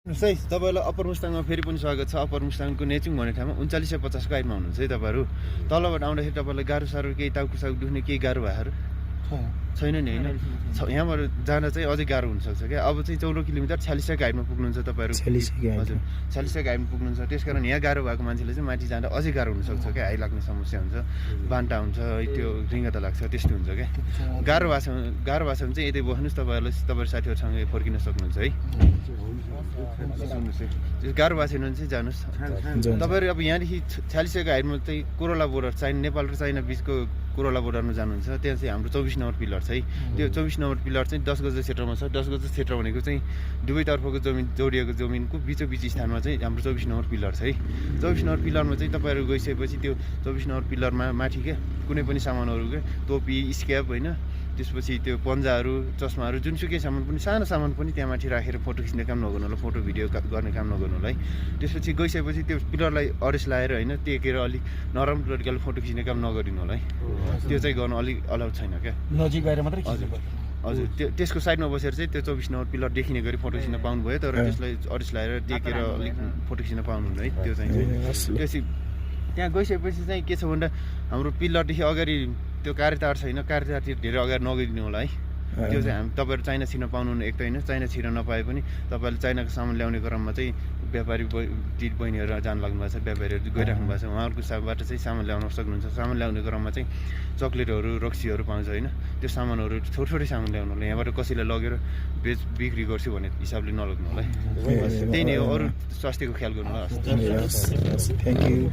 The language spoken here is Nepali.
सही तपाईलाई अप्पर मुस्ताङमा फेरि पनि स्वागत छ। अप्पर मुस्ताङको नेचुङ भन्ने ठाउँमा 3950 को हाइटमा हुनुहुन्छ है तपाईहरु। तलबाट आउँदाखेरि तपाईलाई गाह्रो साह्रो केही टाउको दुख्ने केही गाह्रो भएर छैन नि हैन। यहाँबाट जान चाहिँ अझै गाह्रो हुन सक्छ के। अब चाहिँ 14 किलोमिटर 46 को हाइटमा पुग्नुहुन्छ तपाईहरु। हजुर 46 को हाइटमा पुग्नुहुन्छ। त्यसकारण यहाँ गाह्रो भएको मान्छेले चाहिँ माथि जाँदा अझै गाह्रो हुन सक्छ के। हाइ लाग्ने समस्या हुन्छ, बान्टा हुन्छ, त्यो रिङ्गता लाग्छ, त्यस्तो हुन्छ के। गाह्रो भाषा भने चाहिँ यतै बस्नुस्, तपाईहरुले तपाईहरु साथीहरुसँग फर्किन सक्नुहुन्छ है। गाह्रो भाषा भने चाहिँ जानुस्। तपाईहरु अब यहाँदेखि 46 को हाइटमा चाहिँ कोरोला बोर्डर चाइना, नेपाल र चाइना बीचको कोरोला बोर्डरमा जानुहुन्छ। त्यहाँ चाहिँ हाम्रो 24 नम्बर पिलर छ है। त्यो 24 नम्बर पिलर चाहिँ 10 गज क्षेत्रमा छ। 10 गज क्षेत्र भनेको चाहिँ दुवैतर्फको जमिन जोडिएको जमिनको बीचोबीच स्थानमा चाहिँ हाम्रो 24 नम्बर पिलर छ है। 24 नम्बर पिलरमा चाहिँ तपाईहरु गइसकेपछि त्यो 24 नम्बर पिलरमा माथि के कुनै पनि सामानहरु के टोपी, स्क्याप हैन, त्यसपछि त्यो पन्जाहरु, चस्माहरु, जुनसुकै सामान पनि, सानो सामान पनि त्यहाँ माथि राखेर फोटो खिच्ने काम नगर्नु होला, फोटो भिडियो गर्ने काम नगर्नु होला है। त्यसपछि गइसकेपछि त्यो पिलरलाई अरेस्ट लाएर हैन टेकेर अलिक नरम तरिकाले फोटो खिच्ने काम नगरिनु होला है। त्यो चाहिँ गर्नु अलिक अलाउड छैन क्या। नजिक गएर मात्रै खिच्नु पर्छ। हजुर त्यसको साइडमा बसेर चाहिँ त्यो 24 नम्बर पिलर देखिने गरी फोटो खिच्न पाउनु भयो। तर त्यसलाई अरेस्ट लाएर टेकेर अलिक फोटो खिच्न पाउनु हुँदैन है। त्यो चाहिँ त्यसपछि त्यहाँ गइसकेपछि चाहिँ के छ भन्दा हाम्रो पिलरदेखि अगाडि त्यो कार्यतार छैन, कार्यतारतिर धेरै अगाडि नगइदिनु होला है। त्यो चाहिँ हामी तपाईहरु चाइना छिर्न पाउनुहुन्न। एक त हैन चाइना छिर्न नपाए पनि तपाईहरुले चाइनाको सामान ल्याउने क्रममा चाहिँ व्यापारी दिदी बहिनीहरु जान लाग्नु भएको छ, व्यापारीहरु गइराख्नु भएको छ। उहाँहरुको साथबाट चाहिँ सामान ल्याउन सक्नुहुन्छ। सामान ल्याउने क्रममा चाहिँ चक्लेटहरु, रक्सीहरु पाउँछ हैन। त्यो सामानहरु छोटो सामान ल्याउनु होला। यहाँबाट कसैले लगेर बिक्री गर्छु भन्ने हिसाबले नलग्नु होला है। त्यही नै हो। अरु स्वास्थ्यको ख्याल गर्नु होला। Thank you.